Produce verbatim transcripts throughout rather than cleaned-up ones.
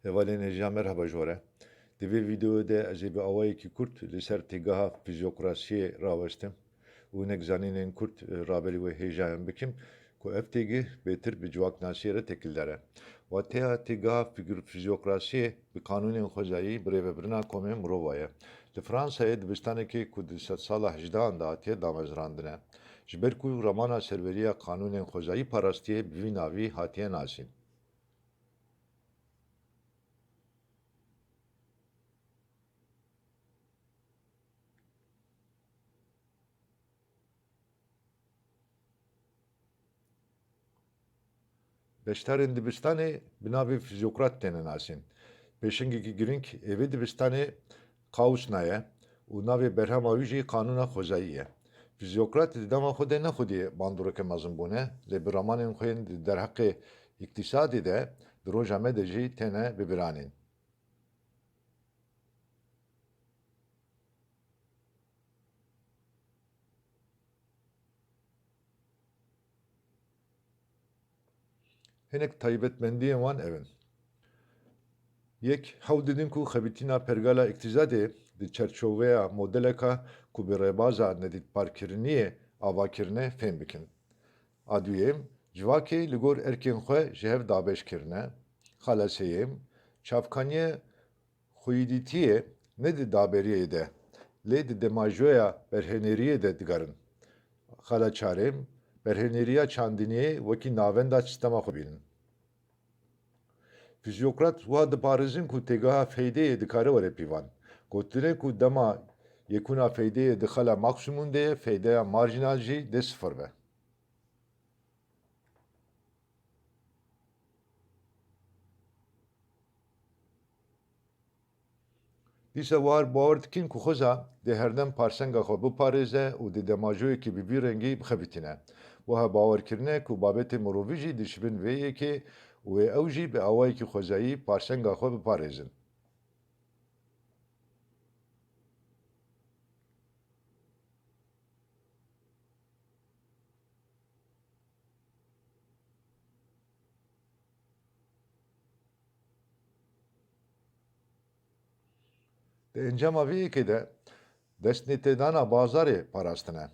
Hevalên hêja, merheba ji we re. Di vê vîdeoyê de ez ê bi awayekî kurt li ser têgeha fîzyokrasiyê rawestim û hinek zanînên kurt, e, raberî wê hêjayan bikim ku ev têgih bêtir bi civaknasiyê re têkildar e. Wateya têgeha fîgr-, fîzyokrasiyê bi qanûnên xwezayî bi rêvebirina komên mirovan ye. Li Fransayê dibistanekê ku di sedsala hejdehan de hatiye damezrandine. Ji ber ku ramana serweriya qanûnên xwezayî parastiyê bi vî navî hatiye nasîn. Beşdarên dibistanê bi navê Fizyokrat têne nasîn. Pêşengekî girîng ê vê dibistanê Kausna ye û navê berhema wî jî Qanûna Xwezayî ye. Fizyokrat di dema xwe de ne xwedî bandoreke mezin bûne, lê bi ramanên xwe yên di derheqê îktîsadê de di roja me de jî têne bibiranîn. Hinek taybetmendiyên wan ev in. Yek, hewl didin ku xebitîna pergala îktîsadê di çerçoveya modeleka ku bi rêbaza nedîtbarkiriniyê ava kirine fêm bikin. A duyêm, civakê li gor erkên xwe ji hev dabeş kirine. Xala sêyêm, çavkaniyê xweyîdîtiyê ne di daberiyê de, lê di demajoya berhêneriyê de digerin. Xala çarêm, berhêneriya çandiniyê wekî navenda sîstema xwe bînin. Fizyokrat wiha diparêzin ku têgeha feydeyê dikare were pîvan. Gotinê ku dema yekûna feydeyê di xela maksimûm de ye, feydeya marjînal jî dê sifir be. Dîsa wiha bawer dikin ku xweza dê herdem parsenga xwe biparêze û di demajoyekî bi vî rengî bixebitîne. Wiha bawerkirine ku babetê mirovî jî dişibin vê yekê û ê ew jî bi awayekî xwezayî parsenga xwe biparêzin. Di encama vê yekê de destnîtêdana bazarê parastine.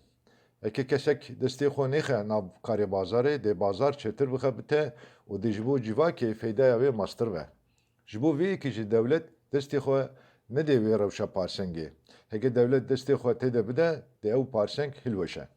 Heke kesek destê xwe nêxe nav karê bazarê, dê bazar çêtir bixebite û dê ji bo civakê feydeya wê mestir be. Ji bo vê yekê jî dewlet destê xwe nede wê rewşa parsengê. Heke dewlet destê xwe tê de bide, dê ew parseng hilweşe.